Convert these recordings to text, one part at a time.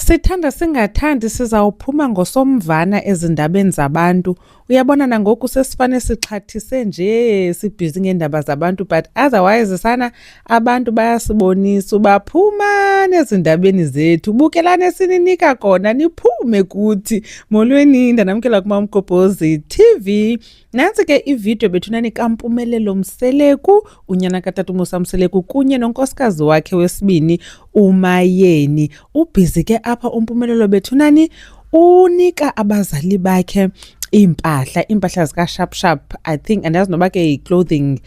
Sithanda singathandi sizawuphuma ngosomvana ezindabeni zabantu. Uyabona nangoku sesifane sixhathise nje sibhizi ngeendaba zabantu, but otherwise sana abantu bayasibonisa uba phumani ezindabeni zethu, bukelani esininika kona niphume kuthi. Molweni, ndanamkela kuMamgobhozi TV. Nantsi ke ividiyo bethunani kaMpumelelo Mseleku, unyana katata uMusa Mseleku kunye nonkosikazi wakhe wesibini uMayeni. Ubhizi ke apha uMpumelelo bethunani unika abazali bakhe iimpahla, iimpahla zikaSharp Sharp. I think andazi noba ke yi-clothing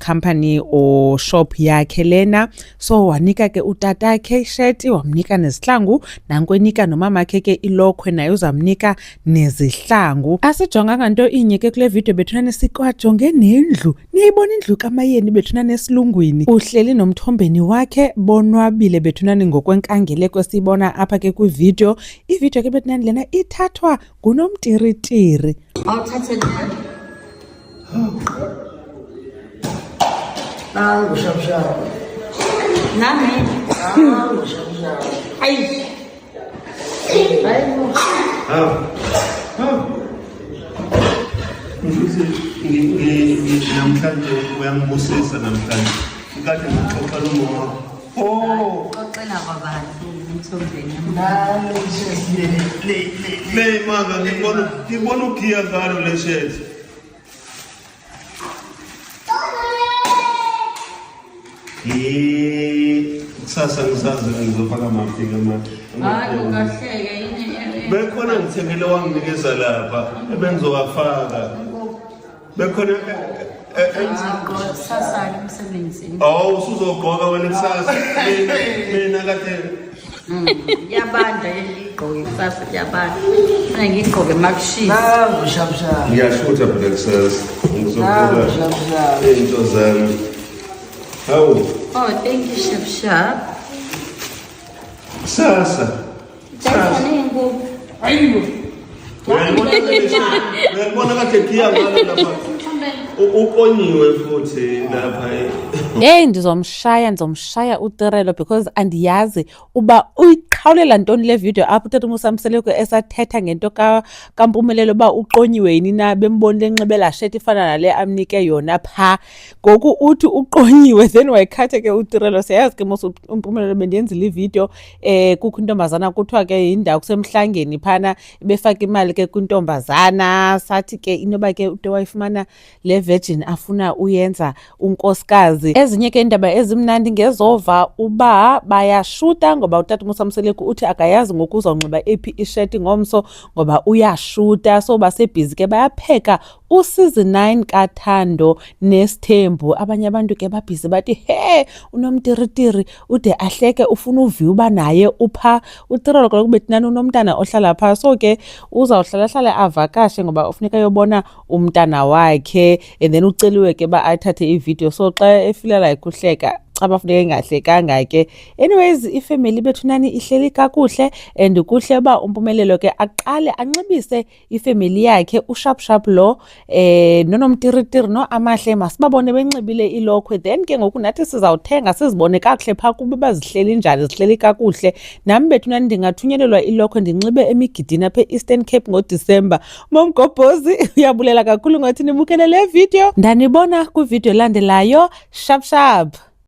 company or shop yakhe lena. So wanika ke utatakhe isheti, wamnika nezihlangu, nanko enika nomamakhe ke ilokhwe, naye uzamnika nezihlangu. Asijonganga nto inye ke kule video bethunane, sikwajonge nendlu. Niyayibona indlu kaMayeni bethunane esilungwini. Uhleli nomthombeni wakhe bonwabile bethunane ngokwenkangeleko esiyibona apha ke kwividiyo. Ividiyo ke bethunane lena ithathwa nguNomtiritiri. Awuthathe nani? Nangu shapshap. Nami. Nangu shapshap. Ayi. Hayi bo. Hawu. Hawu. Ngisho namhlanje uyangibusisa namhlanje. Ngikade ngixoxa nomama. Oh, Xoxela kwabantu umthombeni. Nalo le le le. Le manga ngibona ugiya ngalo le shirt. Eh, kusasa ngisazi ngizofaka mafika manje. Hayi ungahleke yini. Bekhona ngithengele wanginikeza lapha ebengizowafaka. Bekhona Kusasa emsebenzini. Oh, usuzogqoka wena kusasa. Mina kade Kuyabanda ngigqoke kusasa kuyabanda. Funa ngigqoke makushisa. Nangu shapshap. ngiyashutha phela kusasa. Nangu Ngizogqoka shapshap. into zami. Hawu, Oh, thank you Chef Sharp. kusasa. Dayisa ney'ngubo. Uyayibona le shirt? Uyayibona kade giya ngalo lapha. Ukonyiwe futhi lapha. Heyi, ndizomshaya, ndizomshaya uTirelo because andiyazi uba uyiqhawulela ntoni le video apho utata uMusa Mseleku esathetha ngento kaMpumelelo uba uqonyiwe yini na, bembonile enxibe laa sheti ifana nale amnike yona phaa. Ngoku uthi uqonyiwe, then wayikhatha ke uTirelo. Siyayazi ke mos uMpumelelo bendiyenzile ividiyo, kukho intombazana kuthiwa ke yindawo kusemhlangeni phana, ebefaka imali ke kwintombazana. Sathi ke inoba ke ude wayifumana le virgin afuna uyenza unkosikazi. Ezinye ke iindaba ezimnandi ngezova uba bayashuta ngoba utata uMusa Mseleku uthi akayazi ngoku uzawunxiba ephi isheti ngomso ngoba uyashuta. So basebhizi ke bayapheka useason 9 kaThando Nesithembu. Abanye abantu ke babhizi bathi he, uNomtiritiri ude ahleke, ufuna uviwa uba naye upha uTirelo kaloku betinani unomntana ohlala phaa. So ke uzawuhlala-hlala avakashe ngoba ufuneka ayobona umntana wakhe, and then uceliwe ke uba athathe ividiyo. So xa efila like uhleka, caba funeka engahlekanga ke. Anyways, ifemeli bethunani ihleli kakuhle and kuhle uba uMpumelelo ke aqale anxibise ifemeli yakhe, uSharp Sharp lo, noNomtiritiri noAmahle, masibabone benxibile ilokhwe. Then ke ngoku nathi sizawuthenga sizibone kakuhle phaa kubo uba zihleli njani, zihleli kakuhle. Nam bethunani ndingathunyelelwa ilokhwe ndinxibe emigidini apha e-Eastern Cape ngoDisemba. Momgobhozi uyabulela kakhulu ngothi nibukele le video. Ndanibona kwividiyo elandelayo. Sharp Sharp.